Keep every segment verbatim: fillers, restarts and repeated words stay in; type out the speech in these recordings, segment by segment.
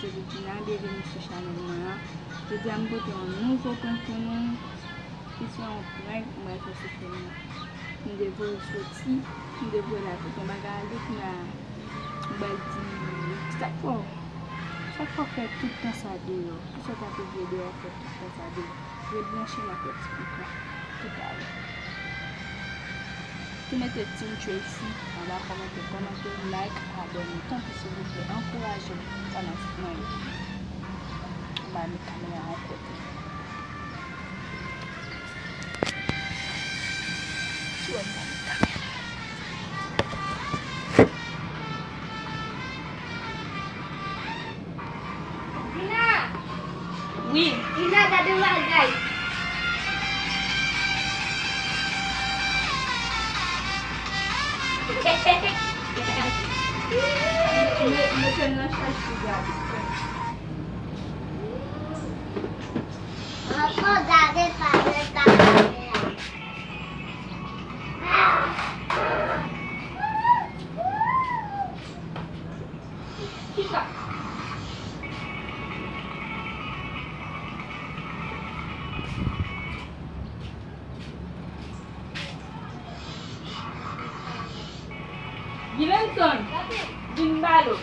Regina, byenveni sou chanèl mwen an. Jodi a m pote yon nouvo prank pou nou. Ki se yon prank m pral fè sou fèy mwen. M te voye soti, m te voye l al fè yon bagay ale, kounye a m pral di, sa k fè w, sa k fè w fè tout tan sa deyò? Kisa w t ap regle deyò fè tout tan sa deyò? Rebranche m ap fè ti prank lan toutalè. Tou mete Team Tracy anba kòmantè, kòmante, like, abòne. Tanpri, silvouplè, ankouraje m. Sa nan mwen ye. M ba nou kamera yon kote. Sou wè m ba nou kamera. Dina! Wi. Dina, gade yon bagay. Mete l nan chaj pou gade. Ankò gade pa mèt la. Chita. Givenson, vin balo.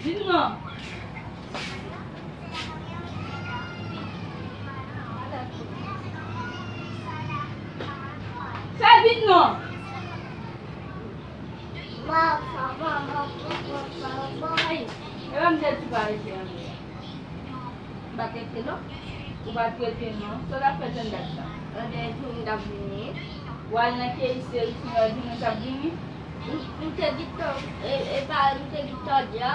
Vin non. Fè vit non. Ay, e pa m te di pa rete anlè a. M pa t rete non. Ou pa t rete non. Sa w t ap fè tann dat sa? Anlè jou m t ap vini. W al nan K I C, ou fin wè di nou t ap vini? M, m te gentan, e, e pa, m te gentan di a.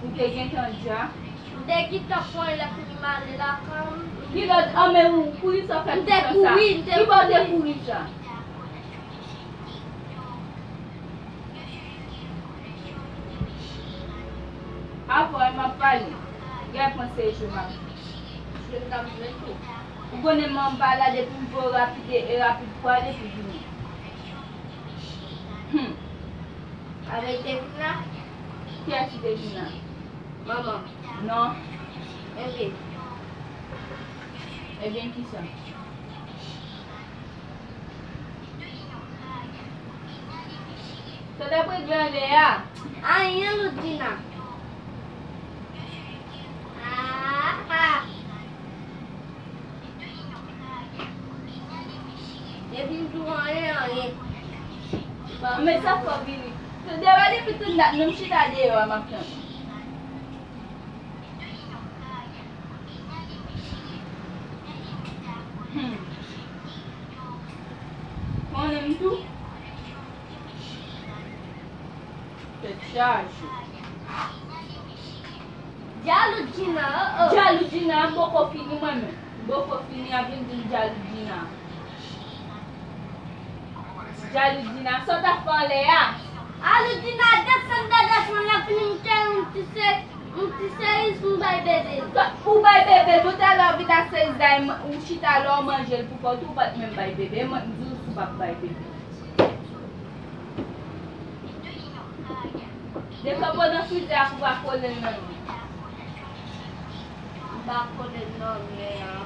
Ou te gentan di a? M te gentan pran lè fini m ale lakay m. Ki lòt, an, men ou, poukisa w fè tout tan sa? M te kouri, m te kouri. Ki bò w te kouri sa? Avan m ap pale, gade panse e jwe m ap jwe. Jwe m t ap jwe tou. Ou konnen manman m pa la, depi m voye w rapid e, e rapid pou ale pou vini. Hum. Avè l te vin la? Kiyès ki te vin la? Manman. Non. Ebyen. Ebyen kisa? Sa t ap regle anlè a? Anyen, Loudjina. Ah, ah. Depi m di w anyen, anyen. Men sa fò vini. Depi, depi tout dat, menm chita deyò a, m ap tann. Hmm. Konnen m tou? Tèt chaje. Dja Loudjina, oh, oh. Dja Loudjina, m poko fini mwen menm. M poko fini, ap vin di m dja Loudjina. Dja Loudjina, sa w t ap fè anlè a? A Loudjina, desann nan, desann nan, fini m te yon ti se, yon ti seri pou m bay bebe. Ou bay bebe, bon, talè w vin ak seri zay, ou chita la, w manje l pou kò w tou, ou pa t menm bay bebe. Mwen, m di w si w p ap bay bebe. Dekanpo nan frizè a pou w pa kole l nan men. M pa kole l nan men an.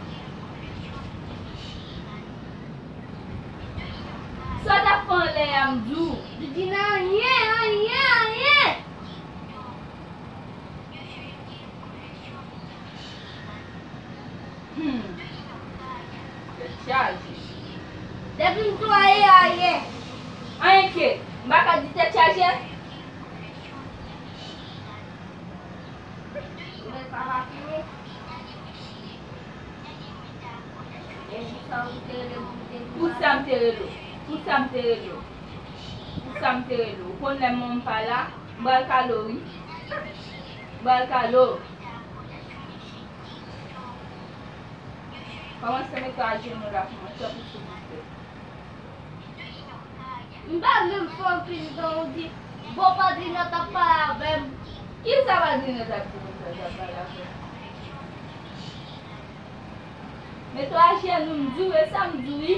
Sa w t ap fè anlè a, m di w? Di nan anyen, anyen, anyen. Hmm. Tèt chaje. Depi m netwaye a yè. Anyen ke, m pa ka di tèt chaje? Men sa pa fini. E pou sa ou te rele m pou te vin. Pou sa m te rele w. Pou sa m te rele w. Pou sa m te rele w. Ou konn lè manman m pa la, m pral kale w wi. M pral kale w. Kòmanse mete ajenou la pou mwen, tanpri, silvouplè. M pa menm fè anpil tan, ou di, bon, Padrina t ap pale avè m. Kisa Padrina t ap di konsa, t ap pale avè m? Mete ajenou, m di w, e sa m di w wi.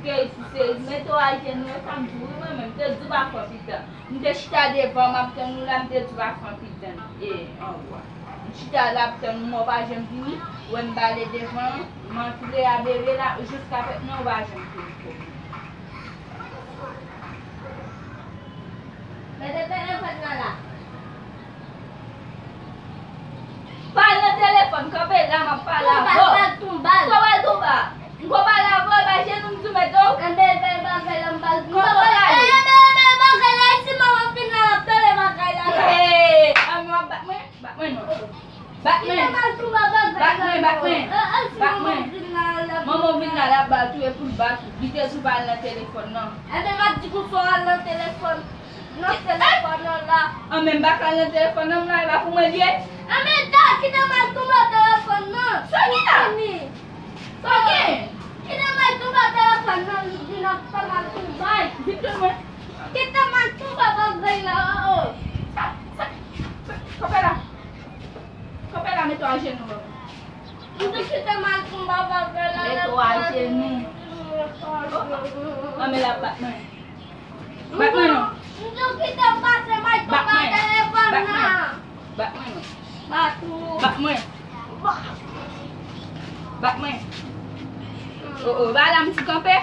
Sezi, sezi, mete w ajenou, e sa m di w, wi, mwen menm, m te di w pa fè pitan. M te chita devan, m ap tann ou la, m te di w pa fè pitan. E, anwa. M chita la, ap tann ou, men w pa janm vini. Wè m bale devan, m antre a bebe la, jiska prezan, ou pa janm vini. Mete telefòn nan la. Pale nan telefòn, kanpe la, m ap pale avè w. Tonbe, tonbe. Sa w al tonbe? M konn pale avè w, ba jenou m di w mete w. Enben, enben, bagay la, m pale. Kòman w ale? Enben, enben, bagay la, si manman vin la, l ap tande bagay la. Hey, a, w ap bat mwen? Bat mwen non. Bat mwen. Kite m al tonbe bagay la. Bat mwen, bat mwen. Bat mwen. Manman vin la, l ap bat ou epi l bat ou. Li te di w pa al nan telefòn nan. Enben, m ap di konsa w al nan telefòn. Nan telefòn nan la. An, men m pa ka al nan telefòn nan, m la, e pa pou mwen l ye. An, men ta, kite m al tonbe telefòn nan. Sa ki la? Fini. Sa gen? Kite m al tonbe telefòn nan, li di n ap fè m al tonbe. Vin jwenn mwen. Kite m al tonbe bagay la, o, o. Sa, sa, sa, kanpe la. Kanpe la, mete w ajenou. M di kite m al tonbe bagay la. Mete w ajenou. O, o. An, men l ap bat mwen. Bat mwen non. M di w kite m pase m al tonbe telefòn nan. Bat mwen non. Bat ou. Bat mwen. Bat mwen. O, o, ba la m di kanpe.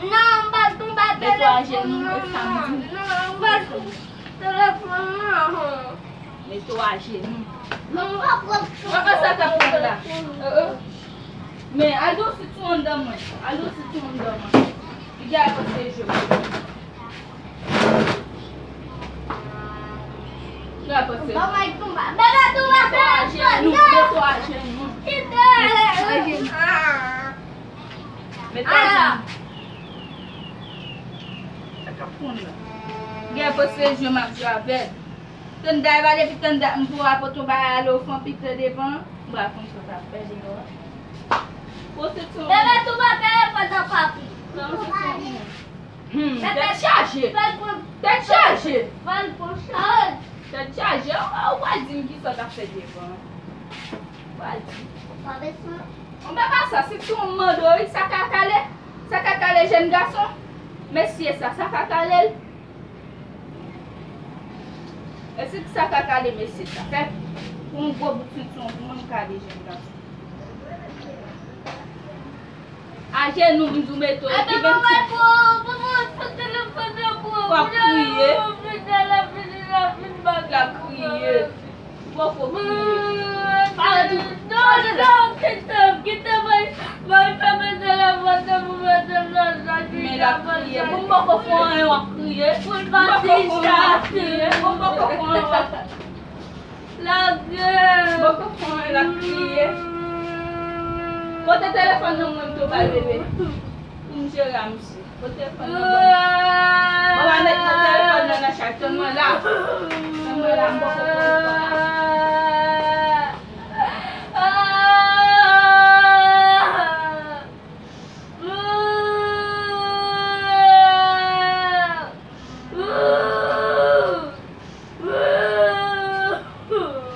Non, m pral tonbe telefòn nan. Mete w ajenou, e sa m di w. Non, m pral tonbe telefòn nan. Mete w ajenou. Mwen pa pran. Mwen pa sa k ap fèt la. O, o. Men, al gen yon sitou anndan mwen. Al gen yon sitou anndan mwen. Li gen al pase je mwen. Li al pase. Bebe, tonbe, bebe, tonbe, bebe, tonbe. Mete w ajenou, mete w ajenou. Mete w ajenou. Sa k ap konn la? Gen pase je m ap jwe avè l. Tanda, e pa depi tanda m pou rapote yon bagay ale w fè yon pitan devan, m pa konn sa w t ap fè deyò a. Pwoseson. Bebe, tou bagay e fè nan papi. Pwoseson. Hmm, tèt chaje. Tèt chaje. Tèt chaje. Ou, ou pral di m kisa w t ap fè devan. Ou pral di. Ou pa bezwen. Ou pa ka sa, se tou m mande w, wi, sa ka kale. Sa ka kale jèn gason. Mesye sa, sa ka kale l. E si sa ka kale mesye sa, fè pou yon gwo bout sitwon pou mwen kale jèn gason. Ajenou m di w mete w. Epi pou mwen, pou, pou mwen, pou telefòn nan pou w. W ap kriye. L ap kriye. Poko kriye. Pale tou. Non, non, kite m, kite m, bay, bay fèmen telefòn nan pou mete m nan sa ki. Men l ap kriye. Bon, m poko fè anyen, w ap kriye. Pou l pa distraksyon. Bon, m poko fè anyen, w ap kriye. Bon, m poko fè anyen, w ap. Lage. M poko fè anyen, l ap kriye. Pote telefòn nan mwen, m tou bay bebe. Pou m jere a misye. Pote telefòn nan ban m. Mwen pa met nan telefòn nan nan chay. Tann mwen la. Tann mwen la, m poko pran tan.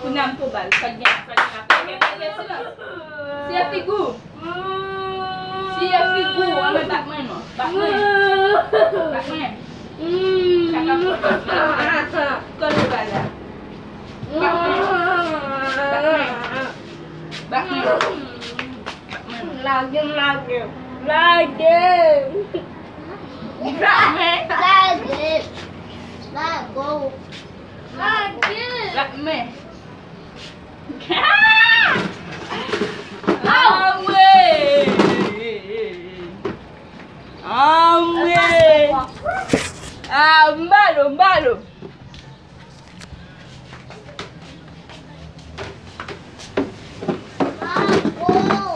Kounye a m tou ba l. Sa k gen, sa k gen ap fè? Gen pèpè silans. Siye figi w. Siye figi w. Anben bat mwen non. Bat mwen. Bat mwen. Sa k ap fè? Kòl ou ba la. Bat mwen. Bat mwen. Bat mwen. Lage m, lage m, lage m. Lage m. Lage m. Lage m. Anmwe! Anmwe! Ah, m ba l, m ba l.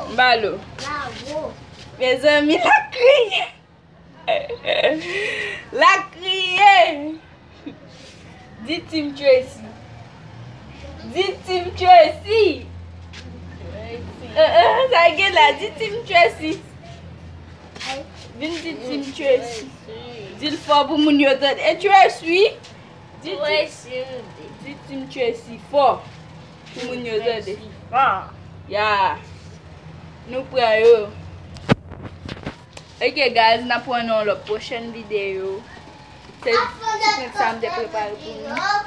M ba l. Mezanmi, l ap kriye. L ap kriye. Di Team Tracy. Di Team Tracy. Eh, eh, sa gen la, di Team Tracy. Vin di Team Tracy. Di l fò pou moun yo tande. E Tracy. Di Team, di Team Tracy fò. Pou moun yo tande. Ya. Nou pran yo. Ok guys, n ap wè nan lòt pwochèn videyo. Se ti prank sa m te prepare pou nou.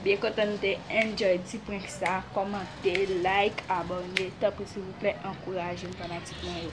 Byen kontan nou te enjoy ti prank sa. Kòmante, like, abòne. Tanpri silvouplè, ankouraje m fanatik mwen yo.